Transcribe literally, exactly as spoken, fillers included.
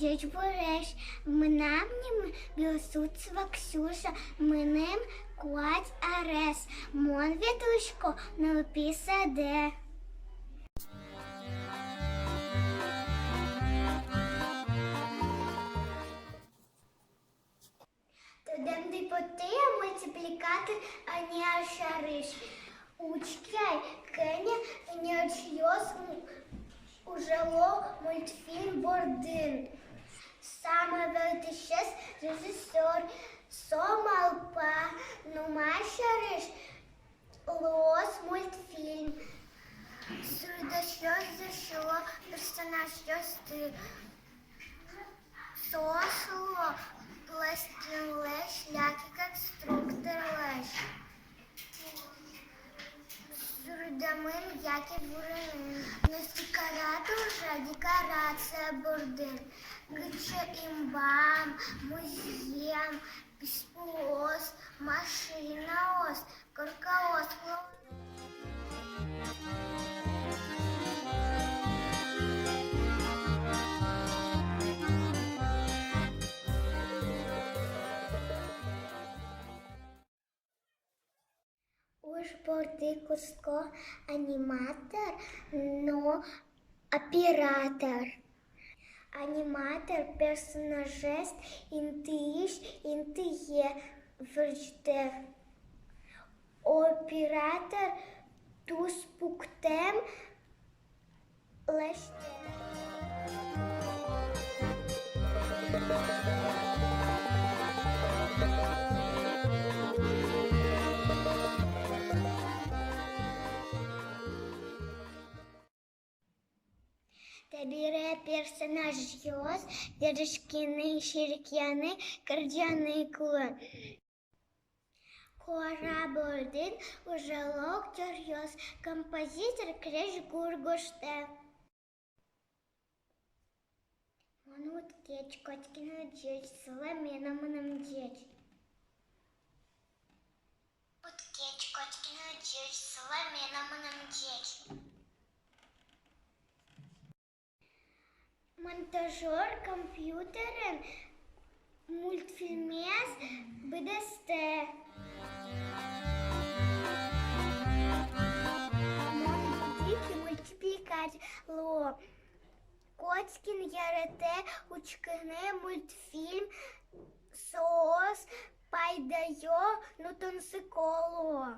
Ӟечбуресь, мынам нимы Белоусова Ксюша, мыным куать арес, мон ветлӥсько нылпи садэ. Тодэмды потэ-а мультипликатор ӧнер сярысь? Учке ай, кӧня ӧнерчиос ужало мультфильм бордын. Самой валтӥсез — режиссёр, со малпа, но ма сярысь луоз мультфильм. Суредасьёс дасяло персонажъёсты. Соос луо пластилинлэсь яке конструкторлэсь суредамын яке вурыны. Но декоратор уже декорация бордын. Кыӵе инбам, музъем, писпуос, машинаос, коркаос луо. Уж борды кутско аниматор но оператор. Аниматор персонажез интыысь интые вырӟытэ. Оператор туспуктэм лэсьтэ. Табере персонажъёс вераськыны, серекъяны, кырӟаны кулэ. Куара бордын ужало актёръёс, композитор крезьгур гожтэ. Мон уд кеч, котьку но ӟеч, сылэ мынам ӟеч. Уд кеч, котьку но ӟеч, сылэ мынам ӟеч. Монтажёр компьютерен мультфильмез быдэстэ. Мон будӥ ке мультипликатор луо. Котькин яратэ учкыны мультфильм, соос пайдаё но тунсыко луо.